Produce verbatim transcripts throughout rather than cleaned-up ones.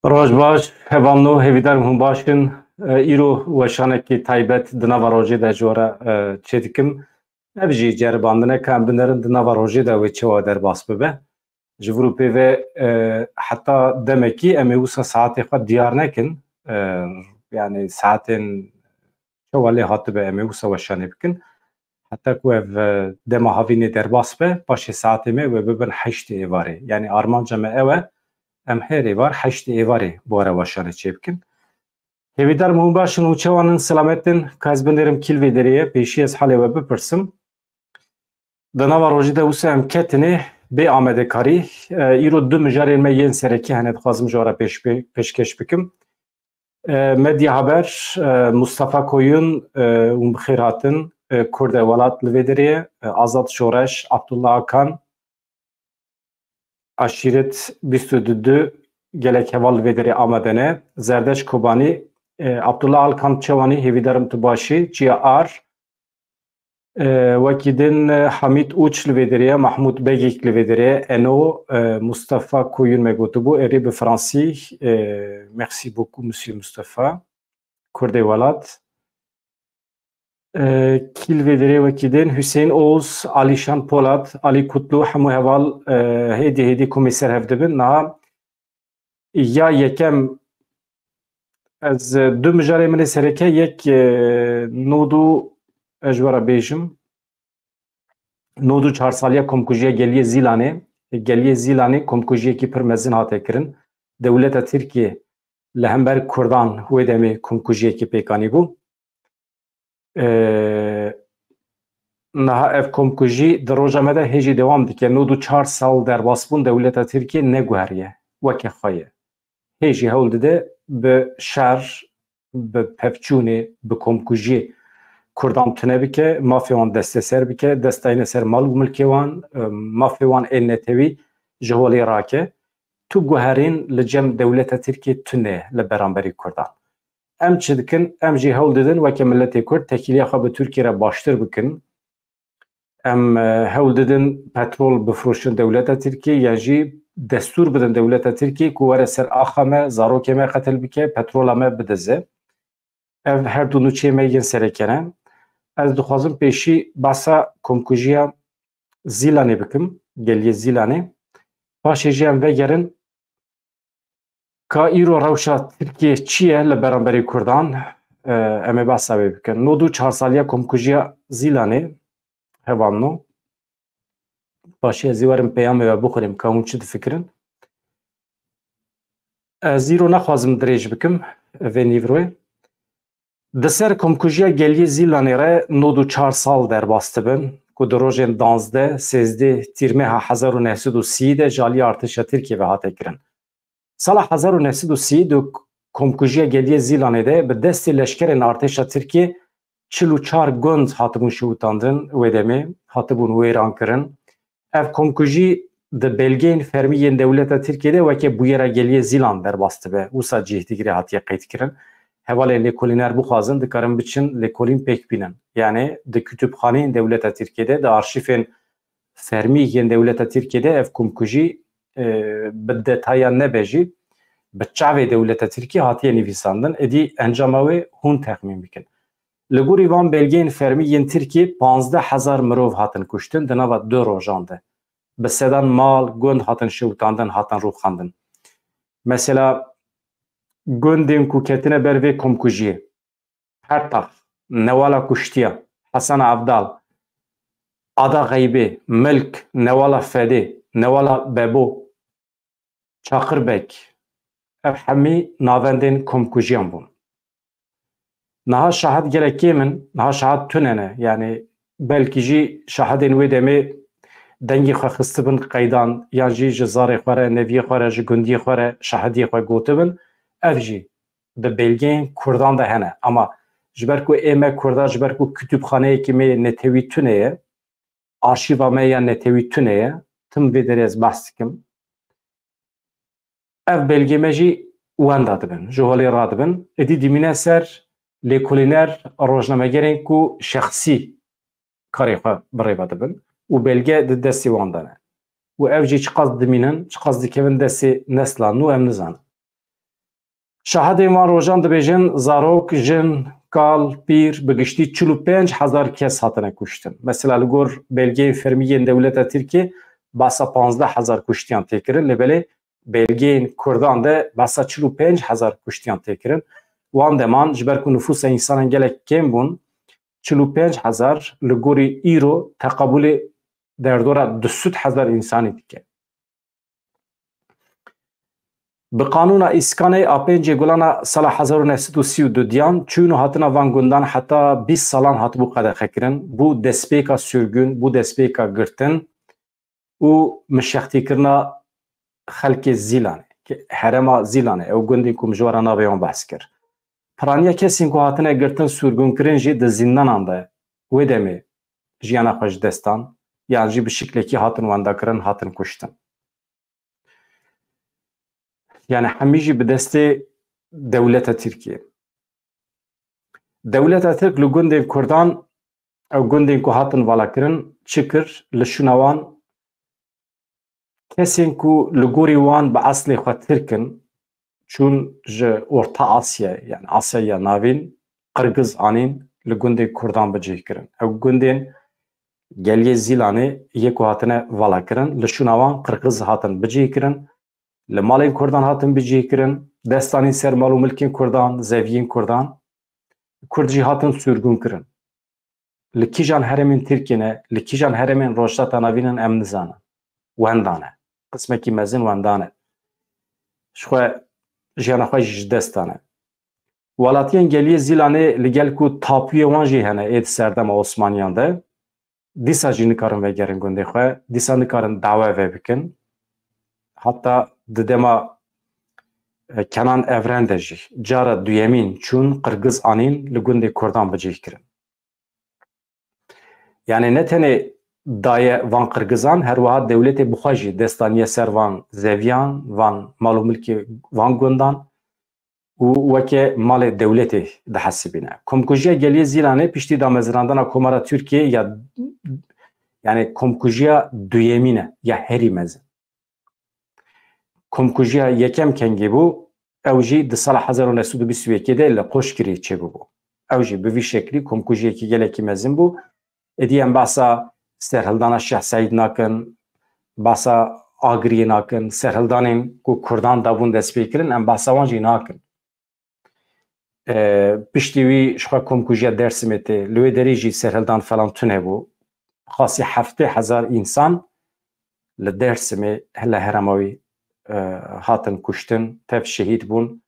Roj baş, hevalno, hêvîdar im hûn baş in. E, îro weşanekî taybet di nava rojê de ji we re, e, çêdikim. Ev jî ceribandineke em binerin di nava rojê de wê çawa derbas bibe. Ji vir û pê ve, e, heta demekî em ê wisa saetê xwe diyar nekin. E, yani saetên çawa lê hatibe em ê wisa weşanê bikin. Heta ku ev, e, dema havînê derbas be, paşê saetê me wê bibin heştê êvarê. Yani armanca me ew e, em her êvar heştê êvarê bi we re weşanê çêbikin. Hêvîdar im hûn baş in û çawa ne, selamet in. Ka ez binêrim kî li vê derê ye, pêşî ez halê we bipirsim. Di nava rojê de wisa em ketinê bê amadekarî. E, îro du mijarên me yên serekî hene, dixwazim ji we re pêş-, pê-, pêşkêş bikim. E, Medya Haber, e, Mustafa Koyun, e, hûn bi xêr hatin. E, Kurde Welat li vê derê ye. E, Azad Şoreş, Abdullah Akan, Aşîret bîst û du, gelek heval li vê derê amade ne. Zerdeş Kobanî, e, Abdullah Alkan Çewanî, hêvîdar im tu baş î. Çiya Ar, e, wekî din, e, Hamîd Uç li vê derê ye, Mahmûd Begîk li vê derê ye, Eno, e, Mustafa Koyun me gotibû, erê bi fransî, e, merci beaucoup, Monsieur Mustafa, Kurdê Welat. E, kî li vê derê wekî din? Hüseyin Oğuz, Alişan Polat, Alî Kutlu, hemû heval, e, hêdî hêdî komê ser hev dibin. Niha ya yekem ez, e, du mijarê min ê sereke, yek, e, nod û, ez ji we re bêjim, nod û çar saliya komkujiya Geliyê Zîlanê. Geliyê Zîlanê komkujiyekî pir mezin hate kirin. Dewleta Tirkiyê li hember Kurdan wê demê komkujiyekî pêk anîbû. E, niha ev komkujî di roja me de hê jî dewam dike. Nod û çar sal derbasbûn dewleta Tirkiyê neguheriye weke xwe ye. Hê jî hewl dide bi şer, bi pevçûnê, bi komkujiyê Kurdan tune bike, mafê wan desteser bike, dest dayne ser mal û milkê wan, e, mafê wan ên netewî ji holê rake. Tu guherîn li cem dewleta Tirkiyê tune li beramberî Kurdan. Em çi dikin? Em jî hewl didin weke miletê Kurd tekîliya xwe bi Tirkiyê re baştir bikin. Em, e, hewl didin petrol bifroşin dewleta Tirkiyê, ya jî destûr bidin dewleta Tirkiyê ku were ser axa me, zarokê me qetil bike, petrola me bidize. Ev her du nûçeyê me yên sereke ne. Ez dixwazim pêşî behsa komkujiya Zîlanê bikim, Geliyê Zîlanê. Paşê jî em vegerin ka îro rewşa Tirkiyê çi ye li beramberî Kurdan, e, em ê behsa wê bikin. Nod û çar saliya komkujiya Zîlanê, hevalno. Paşê ez ê werim peyamê we bixwînim ka hûn çi difikirin. Ez îro naxwazim dirêj bikim vê nîvroyê. Di ser komkujiya Geliyê Zîlanê re nod û çar sal derbas dibin ku di rojên danzdeh, sêzdeh Tîrmeha hezar û neh sed û sî de ji alî artêşa Tirkiyê ve hate kirin. Sala hezar û neh sed û sî di komkujiya Geliyê Zîlanê de bi destê leşkerên artêşa Tirkiyê çil û çar gund hatibûn şewitandin, wê demê hatibûn wêran kirin. Ev komkujî di belgeyên fermî yên dewleta Tirkiyê de weke bûyera Geliyê Zîlan derbas dibe. Wisa cih digire hatiye qeydkirin. Hevalên lêkolîner bixwazin, dikarin biçin lêkolîn pêk bînin. Yani di kutubxaneyên dewleta Tirkiyê de, di arşîfên fermî yên dewleta Tirkiyê de ev komkujî, e, bi detayan nebe jî, bi çavê dewleta Tirkiyê hatiye nivîsandin. Êdî encama wê hûn texmîn bikin. Li gorî van belgeyên fermî yên Tirkiyê, panzdeh hezar mirov hatin kuştin di nava du rojan de. Bi sedan mal, gund hatin şewitandin, hatin rûxandin. Mesela, gundên ku ketine ber vê komkujiyê, Hertax, Newala Kuştiya, Hesen Avdal, Ada Xeybê, Milk, Newala Fedê, Newala Bebo, Çaqirbek, ev hemî navendên komkujiyan bûn. Niha şahid gelek kêm in, niha şahid tune ne. Yani belkî jî şahidên wê demê dengê xwe xistibin qeydan, yan jî ji zarê xwe re, neviyê xwe re, ji gundiyê xwe re şahidiyê xwe gotibin. Ev jî di belgeyên Kurdan de hene. Ama ji ber ku ê me Kurda, ji ber ku kutubxaneyekî me yê netewî tune ye, arşîva me ya netewî tune ye, tim vê derê ez behs dikim. Ev belgê me jî wenda dibin, ji holê radibin. Êdî dimîne ser lêkolîner, rojnamegerên ku şexsî karê xwe bi rê ve dibin û belge di destê wan de ne. Û ev jî çiqas dimînin, çiqas dikevin destê nesla nû, em nizanin. Şahidên van rojan dibêjin, zarok, jin, kal, pîr, bi giştî çil û pênc hezar kes hatine kuştin. Mesela li gor belgeyên fermî yên dewleta Tirkiyê behsa panzdeh hezar kuştiyan tê kirin, lê belê belgeyên Kurdan de behsa çil û pênc hezar kuştiyan tê kirin. Wan deman ji ber ku nifûsa însanan gelek kêm bûn, çil û pênc hezar li gorî îro teqabûlê derdora du sed hezar însanî dike. Bi qanûna Îskanê a pêncê Gulana sala hezar û neh sed û sî û du diyan çûn û hatina van gundan heta bîst salan hatibû qedexekirin, bû destpêka sürgûn, bû destpêka girtin û mişextîkirina xelkê Zîlanê, ki herêma Zîlanê, ew gundên ku min ji we re navê wan behs kir. Piraniya kesên ku hatine girtin, sürgûnkirin jî di zîndanan de wê demê jiyana xwe ji dest dan, yan jî bi şiklekî hatin wendakirin, hatin kuştin. Yani hemî jî bi destê dewleta Tirkiyê. Dewleta Tirk li gundên Kurdan, ew gundên ku hatin valakirin, çi kir? Li şûna wan kesên ku li gorî wan bi eslê xwe Tirk in, çûn ji Orta Asyayê, yani Asyaya Navîn, Qirgiz anîn, li gundên Kurdan bicih kirin. Ew gundên Geliyê Zîlanê yê ku hatine valakirin, li şûna wan Qirgiz hatin bicih kirin, li malên Kurdan hatin bicih kirin, dest anîn ser mal û milkên Kurdan, zeviyên Kurdan. Kurd jî hatin sürgûn kirin. Li kîjan herêmên Tirkiyê ne, li kîjan herêmên Rojhilata Navîn in, em nizanin. Wendan e. Qismekî mezin wendan e. Ji xwe jiyana xwe jî ji dest dane. Welatiyên Geliyê Zîlanê li gel ku tapûyê wan jî hene ê di serdema Osmaniyan de, dîsa jî nikarin vegerin gundê xwe, dîsa nikarin dawe vebikin. Heta di dema, e, Kenan Evren de jî cara duyemîn çûn, Qirgiz anîn, li gundê Kurdan bicih kirin. Yani ne tenê daye van Qirgizan, her wiha dewletê bi xwe jî dest daniye ser van zeviyan, van mal û milkê van gundan û weke malê dewletê dihesibîne. Komkujiya Geliyê Zîlanê piştî damezrandina Komara Tirkiyê ya, yani komkujiya duyemîn e ya herî mezin. Komkujiya yekem kengî bû, ew jî di sala hezar û neh sed û bîst û yekê de li Qoşgirê çêbûbû. Ew jî bi vî şeklî komkujiyekî gelekî mezin bû. Êdî em behsa serhildana Şêx Seîd nakin, behsa Agiriyê nakin, serhildanên ku Kurdan dabûn destpêkirin, em behsa wan jî nakin. E, piştî wî ji xwe komkujiya Dersimê tê. Li wê derê jî serhildan falan tune bû. Xasî heftê hezar însan li Dersimê, li herêma wî, e, hatin kuştin, tev şehîd bûn.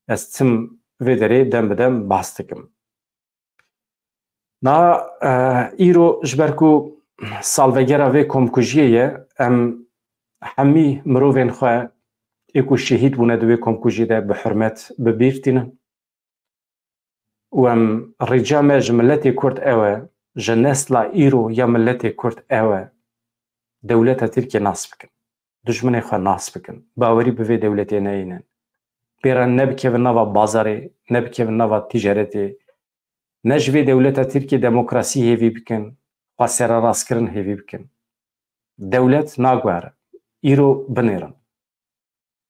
Ez tim vê derê dem bi dem behs dikim. Na, e, îro ji ber ku salvegera vê komkujiyê ye, em hemî mirovên xwe ê ku şehîd bûne di wê komkujiyê de bi hurmet bi bîr tînin. Û em rica me ji miletê Kurd ew e, ji nesla îro ya miletê Kurd ew e, dewleta Tirkiyê nas bikin. Dijminê xwe nas bikin. Bawerî bi vê dewletê neyînin. Pê re nebikevin nava bazarê, nebikevin nava ticaretê. Ne ji vê dewleta Tirkiyê demokrasî hêvî bikin, xwe sererastkirin hêvî bikin. Dewlet naguhere. Îro binêrin.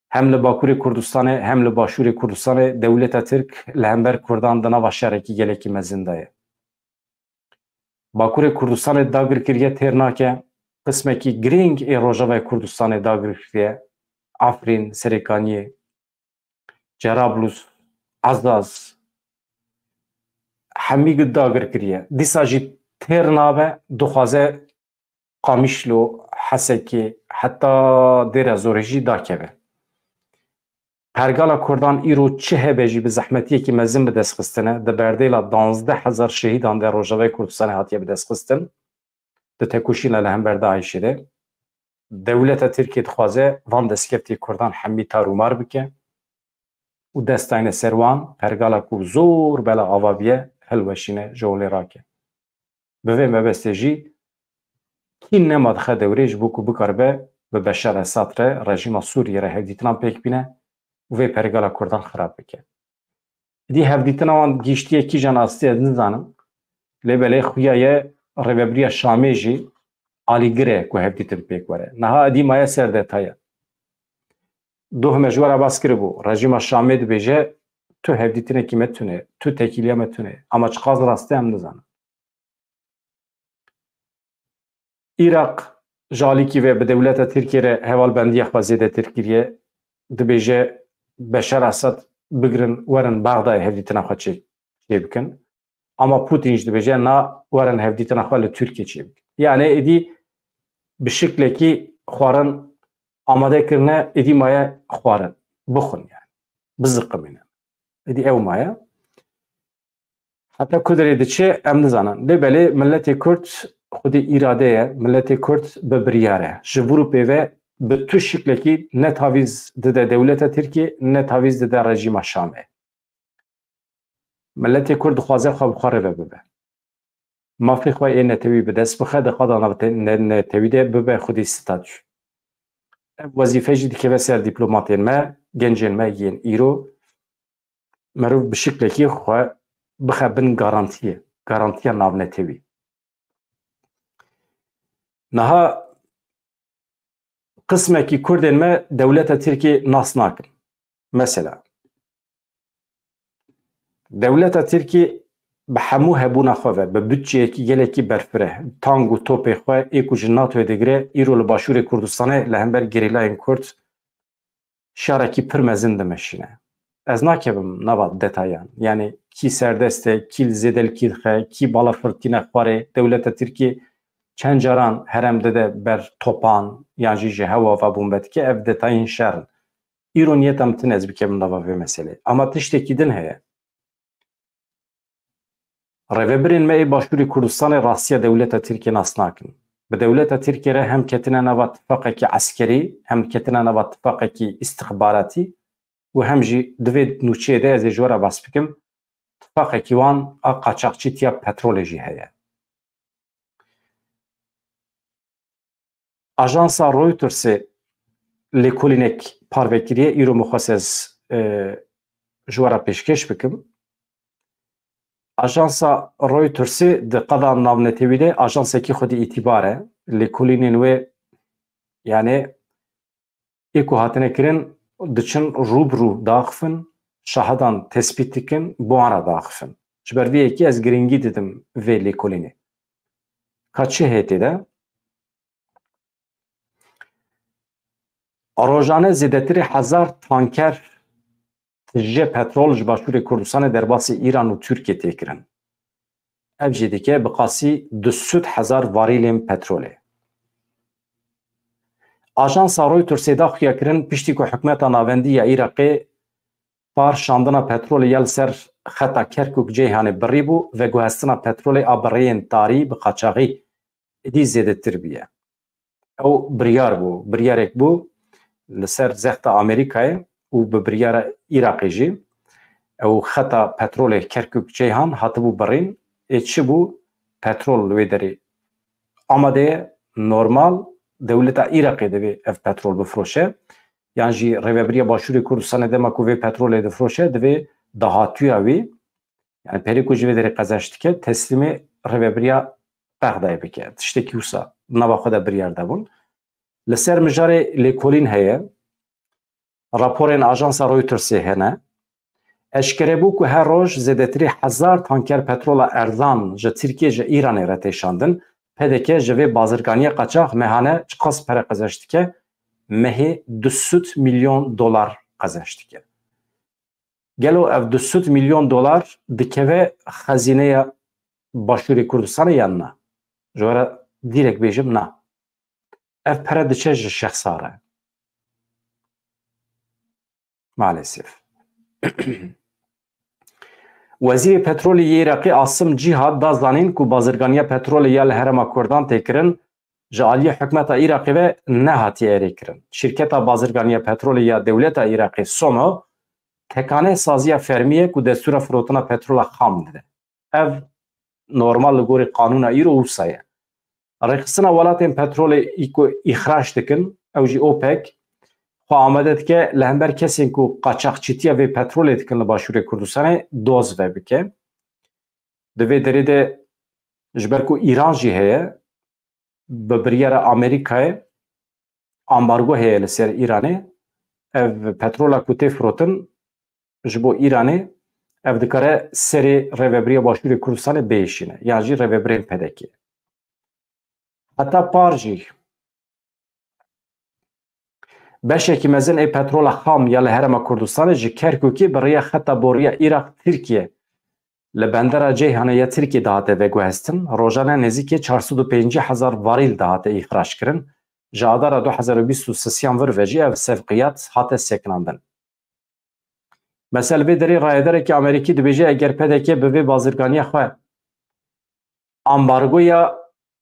Hem li Bakurê Kurdistanê, hem li Başûrê Kurdistanê dewleta Tirk li hember Kurdan di nava şerekî gelekî mezin de ye. Bakurê Kurdistanê dagir kiriye, têr nake, qismekî girîng ê Rojavayê Kurdistanê dagir kiriye, Efrîn, Serêkaniyê, Cerablus, Ezaz, hemî dagir kiriye. Dîsa jî têr nabe, dixwaze Qamişlo, Hesekê, heta Dêra Zorê jî dakeve. Pergala Kurdan îro çi hebe jî bi zehmetiyekî mezin bi dest xistine, di berdêla duwazdeh hezar şehîdan de Rojavayê Kurdistanê hatiye bi dest xistin. Di tekoşîna li hember DAIŞê de. Dewleta Tirkiyê dixwaze van destkeftê Kurdan hemî tar û mar bike û dest dayne ser wan, pergala ku zor bela ava biye, hilweşîne, ji holê rake. Bi vê mebestê jî kî nema dixe dewrê ji bo ku bikaribe bi Beşar Esad re, rejîma Sûriyê re hevdîtinan pêk bîne û vê pergala Kurdan xirab bike. Dî hevdîtina wan gihîştiye kîjan astê ez nizanim. Lê belê xuya ye rêvebiriya Şamê jî alîgir e ku hevdîtin pêk were. Niha êdî maye ser detaya. Doh me ji we re bas kiribû. Rejîma Şamê dibêje, tu hevdîtinekî me tune, tu tekîliya me tune. Ama çiqas rast e, em nizanin. Îraq ji alîkî ve bi dewleta Tirkiyê re hevalbendiya xwe zêdetir kiriye. Dibêje, Beşar Esad bigirin, werin Bexdayê hevdîtina xwe çê-, çêbikin. Ama Putin jî dibêje, na, werin hevdîtina xwe li Tirkiyê çêbikin. Yani êdî bi şiklekî xwarin amade kirine, êdî maye xwarin. Bixwin yani. Biziqimînin. Êdî ew maye. Heta ku derê diçe, em nizanin. Lê belê miletê Kurd xwedî îrade ye, miletê Kurd bi biryar e. Ji vir û pê ve bi tu şiklekî ne tavîz dide dewleta Tirkiyê, ne tavîz dide rejîma Şamê. Miletê Kurd dixwaze xwe bi xwe re ve bibe. Mafê xwe ê netewî bi dest bixe, di qada navte-, ne-, netewî de bibe xwedî statû. Ev wezîfe jî dikeve ser dîplomatên me, gencên me yên îro. Meriv bi şiklekî xwe bixe bin garantiyê, garantiya navnetewî. Niha qismekî Kurdên me dewleta Tirkiyê nas nakin. Mesela, dewleta Tirkiyê bi hemû hebûna xwe ve, bi budceyekî gelekî berfireh, tang û topê xwe ê ku ji NATOyê digire, îro li Başûrê Kurdistanê li hember gerîlayên Kurd şerekî pir mezin dimeşîne. Ez nakevim nava detayan. Yani kî serdest e, kî li zêde li kî dixe, kî balafirtîne xwarê. Dewleta Tirkiyê çend caran herem dide ber topan yan jî ji hewa ve bombe dike, ev detayên şer in. Îro niyeta min tune ez bikevim nava vê meselê. Ama tiştekî din heye. Rêvebirên me ê Başûrê Kurdistanê rastiya dewleta Tirkiyê nas nakin. Bi dewleta Tirkiyê re hem ketine nava tifaqekî eskerî, hem ketine nava tifaqekî îstixbaratî û hem jî di vê nûçeyê de ez ê ji we re bas bikim, tifaqekî wan a qaçaxçîtiya petrolê jî heye. Ajansa Reutersê lêkolînek parve kiriye, îro min xwest ez, e, ji we re pêşkêş bikim. Ajansa Reutersê di qada navnetewî de ajansekî xwedî îtîbar e. Lêkolînên wê, yani, ê ku hatine kirin, diçin rû bi rû diaxifin, şahidan tespît dikin, bi wan re diaxifin. Ji ber vê yekê ez girîngî didim vê lêkolînê. Ka çi heye tê de? Rojane zêdetirî hezar tanker tije petrol ji Başûrê Kurdistanê derbasî Îran û Tirkiyê tê kirin. Ev jî dike bi qasî du sed hezar varîlên petrolê. Ajansa Reutersê da xuyakirin, piştî ku hikûmeta navendî ya Iraqê par şandina petrolê ya li ser xeta Kerkûk Ceyhanê birî bû, veguhestina petrolê a bi rêyên tarî bi qaçaxî êdî zêdetir bûye. Ew biryar bû, biryarek bû li ser zexta Amerîkayê û bi biryara Iraqê jî. Ew xeta petrolê Kerkûk Ceyhan hatibû birîn. Ê çi bû? Petrol li wê derê amade ye, normal, dewleta Iraqê divê ev petrol bifiroşe. Yan jî Rêvebiriya Başûrê Kurdistanê dema ku vê petrolê difiroşe, divê dahatûya wî, yani perê ku ji vê derê qezenç dike, teslîmê Rêvebiriya Bexdayê bike. Tiştekî wisa nava xwe de biryar dabûn. Li ser mijarê lêkolîn heye. Raporên ajansa Reutersê hene. Eşkere bû ku her roj zêdetirî hezar tanker petrola erzan ji Tirkiyê ji Îranê re tê şandin. P D K ji vê bazirganiya qaçax mehane çiqas pere qezenç dike? Mehê du sed milyon dolar qezenç dike. Gelo ev du sed milyon dolar dikeve xezîneya Başûrê Kurdistanê yan na? Ji we re dîrek bêjim, na. Ev pere diçe ji şexsa re. Maalesef. Wezîrê Petrolê yê Iraqê Asim Cîhad da zanîn ku bazirganiya petrolê ya li Herêma Kurdan tê kirin, ji aliyê hikûmeta Iraqê ve nehatiye erêkirin. Şîrketa bazirganiya petrolê ya dewleta Iraqê, SOMO, tekane saziya fermî ye ku destûra firotina petrola xam dide. Ev normal li gorî qanûna îro wisa ye. Rêxistina welatên petrolê î-, ku îxrac dikin, ew jî OPEC, xwe amade dike li hember kesên ku qaçaxçîtiya vê petrolê dikin li Başûrê Kurdistanê doz vebike. Di vê derê de ji ber ku Îran jî heye, bi biryara Amerîkayê ambargo heye li ser Îranê, Ev petrola ku tê firotin ji bo Îranê, ev dikare serê rêvebiriya Başûrê Kurdistanê biêşîne, yan jî rêvebirên P D K. Heta par jî beşekî mezin ê petrola xam ya li Herêma Kurdistanê ji Kerkûkê bi rêya xeta boriya Îraq-Tirkiye li bendera Ceyhanê ya Tirkiyê dihate veguhestin, rojane nêzîkî çar sed û pêncî hezar varîl dihate îxrac kirin. Ji adara du hezar û bîst û sisiyan vir ve jî ev sevqiyat hate sekinandin. Mesela vê derê rayederekî Amerîkî dibêje, eger P D K bi vê bazirganiya xwe ambargoya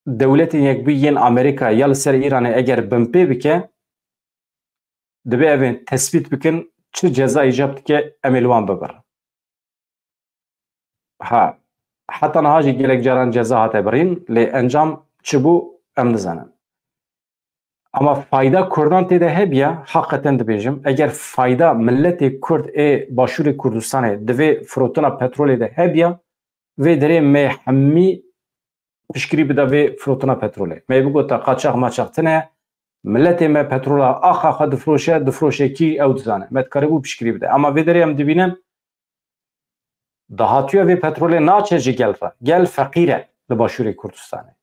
Dewletên Yekbûyî yên Amerîka ya li ser Îranê eger binpê bike, divê evên tespît bikin çi ceza îcab dike, em ê li wan bibirin. Ha, heta niha jî gelek caran ceza hate birîn, lê encam çi bû em nizanin. Ama fayda Kurdan tê de hebiya, heqeten dibêjim, eger fayda miletê Kurd ê Başûrê Kurdistanê di vê firotina petrolê de hebiya, vê derê me hemî piştgirî bide vê firotina petrolê. Me bigota qaçax maçax tine, miletê me petrola axa xwe difroşe, difroşe kî ew dizane. Me dikaribû piştgirî bide. Ama vê derê em dibînin, dahatuya vê petrolê naçe ji gel re. Gel feqîr e li Başûrê Kurdistanê.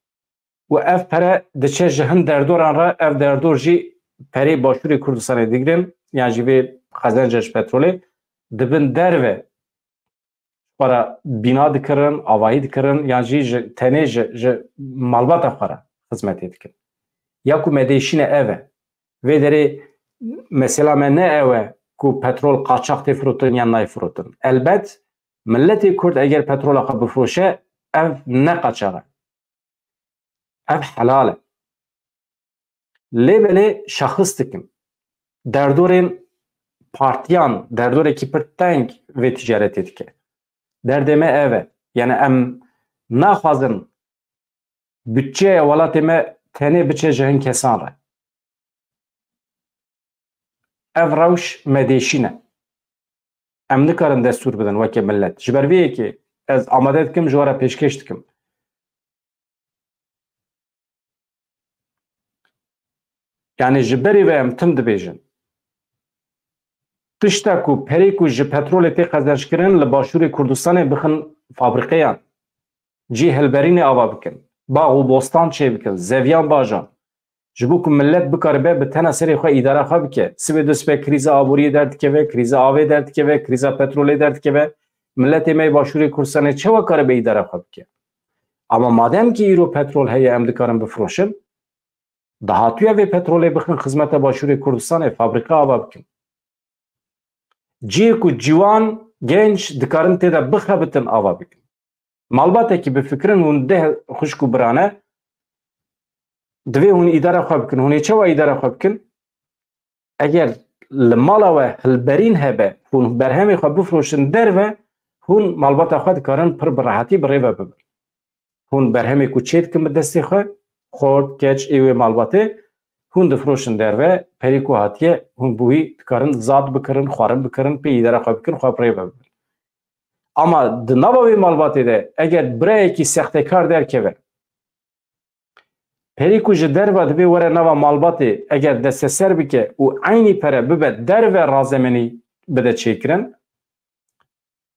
Û ev pere diçe ji hin derdoran re, ev derdor jî perê Başûrê Kurdistanê digirin, yan jî vê qezenca ji petrolê dibin derve xwe re bîna dikirin, avahî dikirin, yan jî ji tenê ji, ji malbata xwe re xizmetê dikin. Ya ku me dêşîne ev e. Vê derê mesela me ne ew e ku petrol qaçax tê firotin yan nayê firotin. Elbet miletê Kurd eger petrola xwe bifroşe, ev ne qaçax e. Ev helal e. Lê belê şexis dikim. Derdorên partiyan, derdorekî pir teng vê ticaretê dike. Derdê me ev e. Yani em naxwazin budçeya welatê me tenê biçe ji hin kesan re. Ev rewş me dêşîne. Em nikarin destûr bidin weke milet. Ji ber vê yekê ez amade dikim, ji we re pêşkêş dikim. Yani ji berî ve em tim dibêjin. Tişta ku perê ku ji petrolê tê qezenckirin li Başûrê Kurdistanê bixin fabrîqeyan. Cî hilberînê ava bikin. Bax û bostan çêbikin. Zeviyan bajan. Ji bo ku milet bikaribe bi tena serê xwe îdara xwe bike. Sibê du sibe krîza aboriyê derdikeve, krîza avê derdikeve, krîza petrolê derdikeve. Miletê me yê Başûrê Kurdistanê çawa karibe îdara xwe bike? Ama madem ki îro petrol heye em dikarin bifroşin, dahatuya vê petrolê bixin xizmeta Başûrê Kurdistanê, fabrîka ava bikin. Cihê ku ciwan, genç dikarin tê de bixebitin ava bikin. Malbatekî bifikirin hûn deh xwişk û birane, divê hûn îdara xwe bikin. Hûn ê çawa îdara xwe bikin? Eger li mala we hilberîn hebe, hûn berhemê xwe bifroşin derve, hûn malbata xwe dikarin pir bi rehetî bi rê ve bibin. Hûn berhemê ku çêdikin bi destê xwe, xort, keç, ê wê malbatê, hûn difroşin derve, perê ku hatiye, hûn bi wî dikarin zad bikirin, xwarin bikirin, pê îdara xwe bikin, xwe bi rê ve bibin. Ama di nava wê malbatê de eger birayekî sextekar derkeve, perê ku ji derve divê were nava malbatê, eger desteser bike û eynî pere bibe derve razemenî bide çêkirin,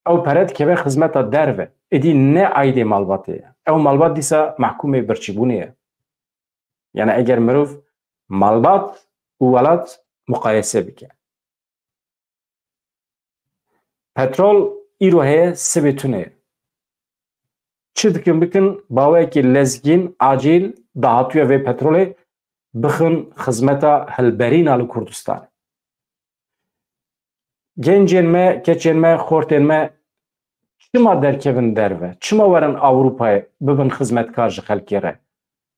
ew pere dikeve xizmeta derve. Êdî ne aîdê malbatê ye. Ew malbat dîsa mehkûmê birçîbûnê ye. Yani eger mirov malbat û welat muqayese bike. Petrol îro heye, sibê tune ye. Çi dikin bikin, baweyekî lezgîn, acîl, dahatuya vê petrolê bixin xizmeta hilberîna li Kurdistanê. Gencên me, keçên me, xortên me çima derkevin derve? Çima werin Ewropayê bibin xizmetkar ji xelkê re?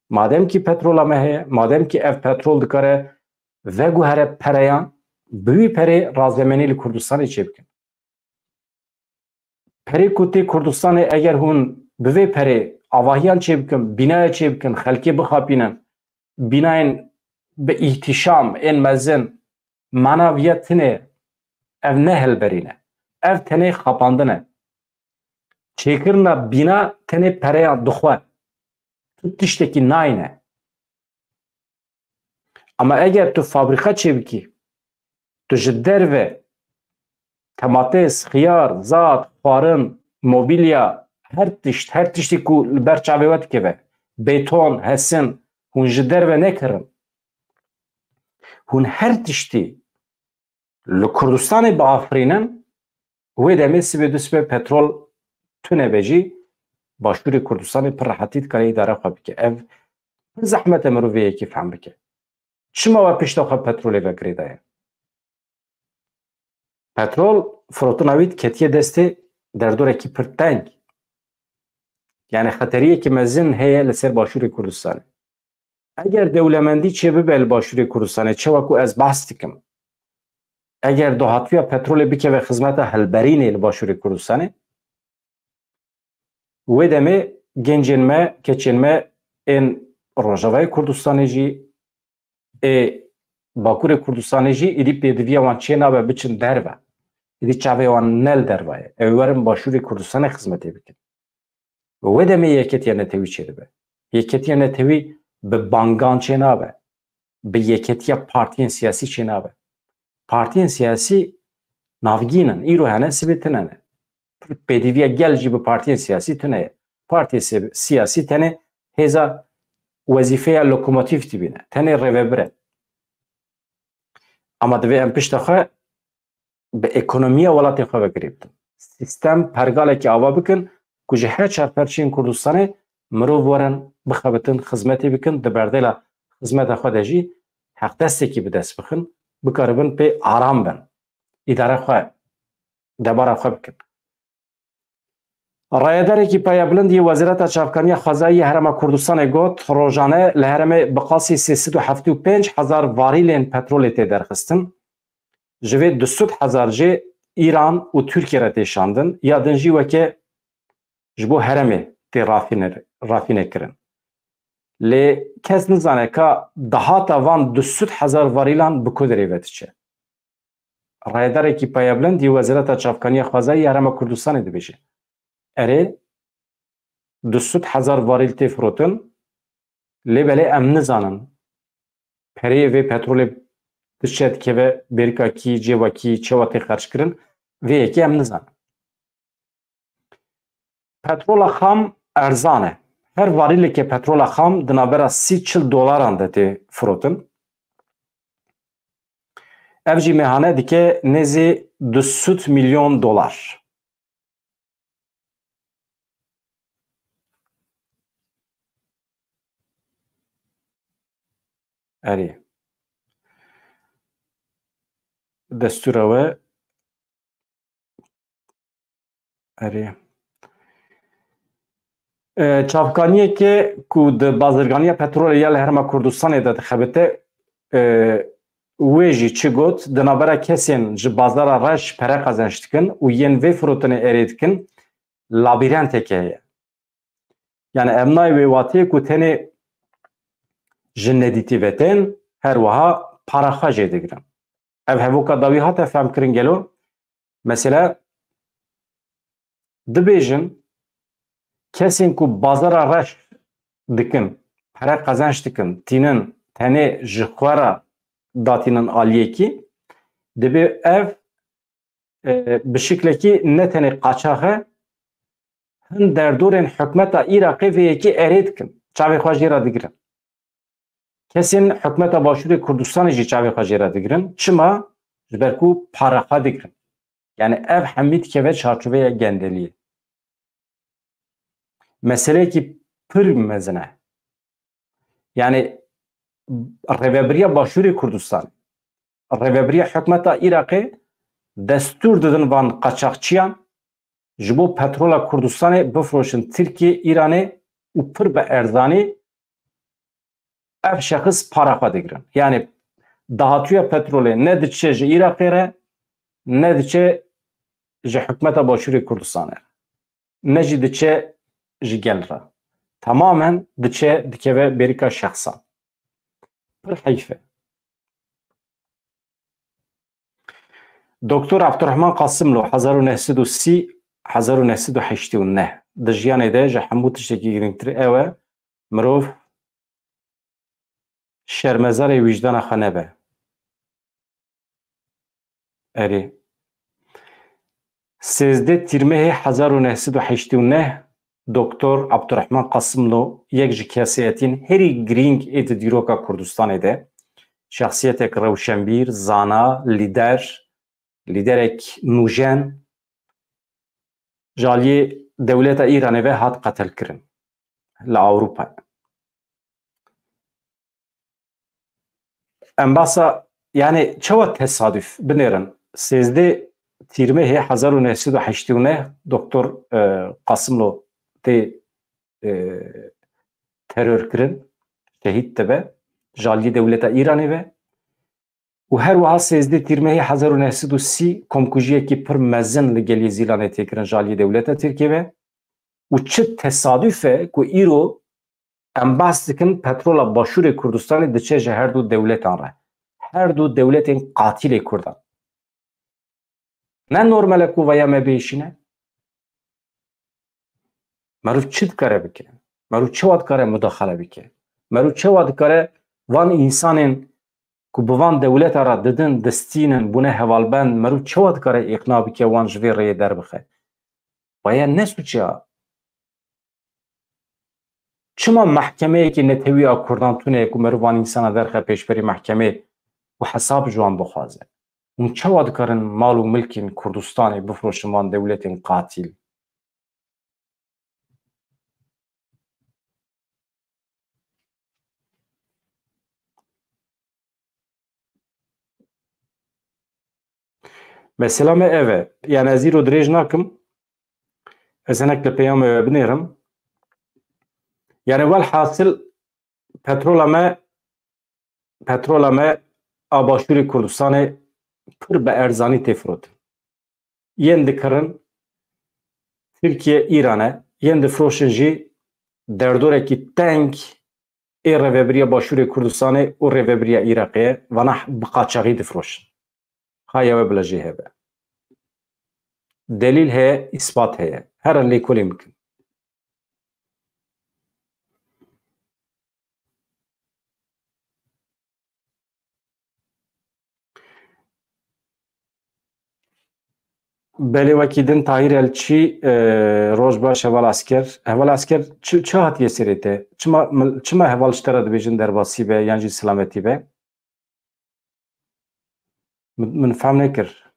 Madem ki petrola me heye, madem ki ev petrol dikare veguhere pereyan, bi wî perê razemenî li Kurdistanê çêbikin. Perê ku tê Kurdistanê eger hûn bi vê perê avahiyan çêbikin, bînaya çêbikin, xelkê bixapînin, bînayên bi îhtîşam, ên mezin, mana viya tune, ev ne hilberîn e. Ev tenê xapandin e. Çêkirina bîna tenê pereyan dixwe. Tu tiştekî nayne. Ama eger tu fabrîka çêbikî, Tu ji derve tematês, xiyar, zat, xwarin, mobilya, her tişt, her tiştî ku li ber çavê we dikeve, beton, hesin, hûn ji derve nekirin. Hûn her tiştî li Kurdistanê biafirînin, wê demê sibê du sibê petrol tune be jî, Başûrê Kurdistanê pir rehetî dikare îdare xwe bike. Ev pir zehmet e mirov vê yekê fehm bike. Çima we pişta xwe petrolê ve girêdaye? Petrol firotina wî ketiye destê derdorekî pir teng. Yani xeteriyekî mezin heye li ser Başûrê Kurdistanê. Eger dewlemendî çêbibe li Başûrê Kurdistanê, çawa ku ez behs dikim, eger dahatûya petrolê bikeve xizmeta hilberînê li Başûrê Kurdistanê, wê demê gencên me, keçên me ên Rojavayê Kurdistanê jî, ê Bakurê Kurdistanê jî êdî pêdiviya wan çênabe biçin derve. Êdî çavê wan ne li derve ye. Ew ê werin Başûrê Kurdistanê xizmetê bikin. Wê demê yeketiya netewî çêdibe. Yeketiya netewî bi bangan çênabe. Bi yeketiya partiyên siyasî çênabe. Partiyên siyasî navgîn in. Îro hene, sibê tune ne. Pêdiviya gel jî bi partiyên siyasî tune ye. Partiyê si-, siyasî tenê hêza, wezîfeya lokomotîf dibîne. Tenê rêvebir e. Ama divê em pişta xwe bi ekonomiya welatê xwe ve girêbtin. Sîstem pergalekî ava bikin ku ji her çar perçeyên Kurdistanê mirov werin bixebitin, xizmetê bikin, di berdêla xizmeta xwe de jî heqdestekî bi dest bixin, bikaribin pê aram bin, îdare xwe, debara xwe bikin. Rayedarekî payebilind yê Wezareta Çavkaniya Xwezayî ya Herêma Kurdistanê got, rojane li herêmê bi qasî sê sed û heftê û pênc hezar varîlên petrolê tê derxistin. Ji vê du sed hezar jê Îran û Tirkiye re tê şandin, ya din jî weke ji bo herêmê tê rafîne-, rafîne kirin. Lê kes nizane ka dahata van du sed hezar varîlan bi ku derê ve diçe. Rayedarekî payebilind yê Wezareta Çavkaniya Xwezayî ya Herêma Kurdistanê dibêje, erê, du sed hezar varîl tê firotin, lê belê em nizanin pereyê vê petrolê diçe dikeve bêrika kî, cêva kî, çawa tê xerckirin, vê yekê em nizanin. Petrola xam erzan e. Her varîleke petrola xam di navbera sî çil dolaran de tê firotin. Ev jî mêhane dike nêzî du sed milyon dolar. Erê. Destûra we. Erê. E, çavkaniyeke ku di bazirganiya petrolê ya li Herêma Kurdistanê de dixebite, e, wê jî çi got, di navbera kesên ji bazara reş pere qezenc dikin û yên vê firotinê erê dikin, labîrenteke heye. Yani em nayê wê wateyê ku tenê ji nedîtî ve tên, her wiha para xwe jê digirin. Ev hevoka dawî hate femkirin gelo? Mesela, dibêjin, kesên ku bazara reş dikin, pere qezenç dikin, tînin tenê ji xwe re datînin aliyekî, dibê ev, e, bi şiklekî ne tenê qaçax e, hin derdorên hikûmeta Iraqê vê yekê erê dikin, çavê xwe jê re digirin. Kesên hikûmeta Başûrê Kurdistanê jî çavê xwe jê re digirin. Çima? Ji ber ku para xwe digirin. Yani ev hemî dikeve çarçoveya gendeliyê. Meseleyekî pir mezin e. Yani rêvebiriya Başûrê Kurdistanê, rêvebiriya hikûmeta Iraqê destûr didin van qaçaxçiyan ji bo petrola Kurdistanê bifroşin Tirkiyê, Îranê û pir bi erzanî ev şexis para xwe digirin. Yani dahatûya petrolê ne diçe ji Iraqê re, ne diçe ji hikûmeta Başûrê Kurdistanê re, ne jî diçe ji gel re. Temamen diçe dikeve bêrîka şexsan. Pir heyf e. Doktor Abdurrahman Qasimlo, hezar û neh sed û sî, hezar û neh sed û heştê û neh. Di jiyanê de ji hemû tiştekî girîngtir ew e, mirov şermezarê wîjdana xwe nebe. Erê. Sêzdeh Tîrmehê hezar û neh sed û heştê û neh Doktor Abdurrahman Qasimlo yek ji kesayetiyên herî girîng ê di dîroka Kurdistanê de, şexsiyetek rewşenbîr, zana, lîder, lîderek nûjen ji aliyê dewleta Îranê ve hat qetilkirin li Ewropayê. Em basa, yani çawa tesadüf binêrin, sêzdeh Tîrmehê hezar û neh sed û heştê û neh Doktor e, Qasimlo tê e, teror kirin, şehîd dibe ji aliyê dewleta Îranê ve. Û her wiha sêzdeh Tîrmehê hezar û neh sed û sî komkujiyekî pir mezin li geliyê Zîlanê tê kirin ji aliyê dewleta Tirkiyê ve. Û çi tesadüf e ku îro em behs dikin petrola Başûrê Kurdistanê diçe ji her du dewletan re. Her du dewletên qatilê Kurdan. Ne normal e ku vaya me bêşîne. Meriv çi dikare bike? Meriv çawa dikare mudaxele bike? Meriv çawa dikare van însanên ku bi van dewleta re didin, distînin, bûne hevalbend, meriv çawa dikare îqna bike wan ji vê rêyê derbixe? Vaya ne sûçe ya? Çima mehkemeyekî netewî a Kurdan tune ye ku meriv van însana derxe pêşberî mehkemê û hesab ji wan bixwaze? Hûn çawa dikarin mal û milkên Kurdistanê bifroşin van dewletên qatîl? Mesela me ev e. Yani ez îro dirêj nakim. Ez hinek li peyamê we binêrim. Yani welhasil petrola me, petrola me a Başûrê Kurdistanê pir bi erzanî tê firotin. Yên dikirin Tirkiye, Îran e. Yên difroşin jî derdorekî teng ê rêvebiriya Başûrê Kurdistanê û rêvebiriya Iraqê ye. Vana bi qaçaxî difroşin. Haya we bila jê hebe. Delîl heye, îspat heye. Herin lêkolîn bikin. Belê wekî din Tahîr Elçî, e, roj baş Heval Asker. Heval Asker çi, çi hatiye serê te? Çima, çima heval ji te re dibêjin derbasî be yan jî silametî be? Min, min fehm nekir.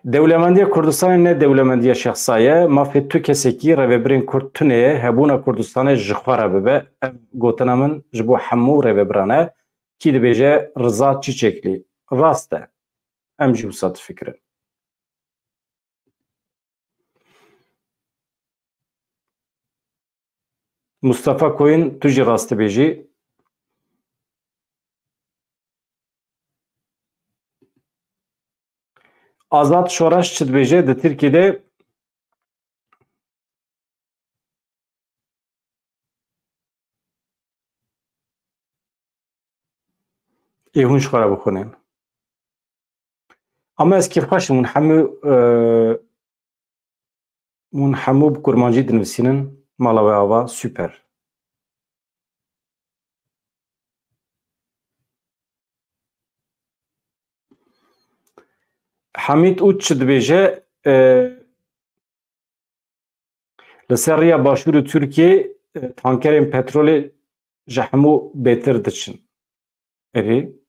Dewlemendiya Kurdistanê ne dewlemendiya şexsa ye. Mafê tu kesekî, rêvebirên Kurd tune ye. Hebûna Kurdistanê ji xwe re bibe. Ev gotina min ji bo hemû rêvebiran e. Kî dibêje Riza Çîçeklî? Rast e. Em jî wisa difikirin. Mustafa Koyun, tu jî rast dibêjî. Azad Şoreş çi dibêje di Tirkiyê de? Ê hûn ji xwe re bixwînin. Ama ez kêfxweş im, hûn hemû, e, hûn hemû bi kurmancî dinivîsînin, mala we ava, super. Hemîd Uç çi dibêje? E, Li ser riya başûr û Tirkiyê, e, tankerên petrolê ji hemû bêtir diçin. Erê.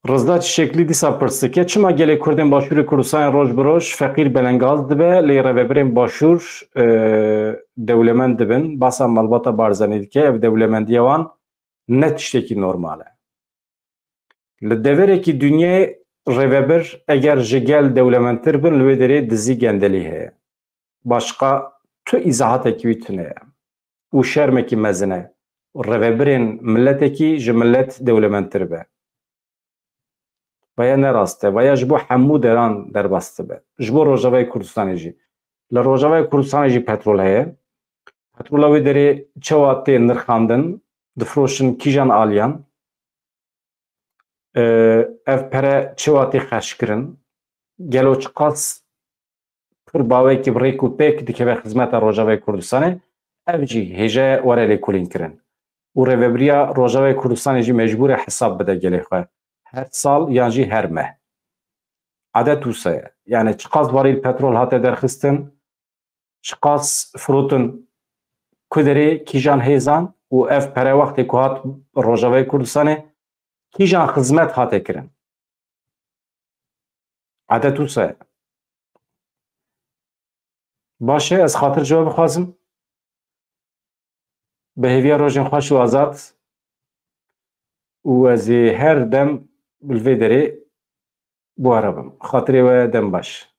Rizda Çîçeklî dîsa pirs dike, çima gelê Kurdên Başûrê Kurdistanê roj bi roj feqîr belengaz dibe, lê rêvebirên Başûr, e, dewlemend dibin? Basa malbata Barzanî dike, ev dewlemendiya wan ne tiştekî normal e. Li deverekî dinyayê rêvebir eger ji gel dewlemendtir bin, li wê derê dizî gendelî heye. Başqa tu îzahatekî wî tune ye. Û şermekî mezin e. Rêvebirên miletekî ji milet dewlemendtir be. Vaya ne rast e. Vaya ji bo hemû deran derbas dibe. Ji bo Rojavayê Kurdistanê jî. Li Rojavayê Kurdistanê jî petrol heye. Petrola wê derê çawa tê nirxandin, difroşin kîjan aliyan? Ev pere çawa tê xerckirin? Gelo çiqas pir bawekî bi rêk û pêk dikeve xizmeta Rojavayê Kurdistanê? Ev jî hêje were lêkolînkirin. Û Rêvebiriya Rojavayê Kurdistanê jî mecbûr e hesab bide gelê xwe. Her sal yan jî her meh. Edet wisa ye. Yani çiqas barîl petrol hate derxistin, çiqas firotin ku derê kîjan hêzan û ev pere wextê ku hat Rojavayê Kurdistanê kîjan xizmet hate kirin. Edet wisa ye. Baş e, ez xatir ji we bixwazim. Bi hêviya rojên xweş û azad û ez ê her dem li vê derê bi we re bim. Xatirê we dem baş.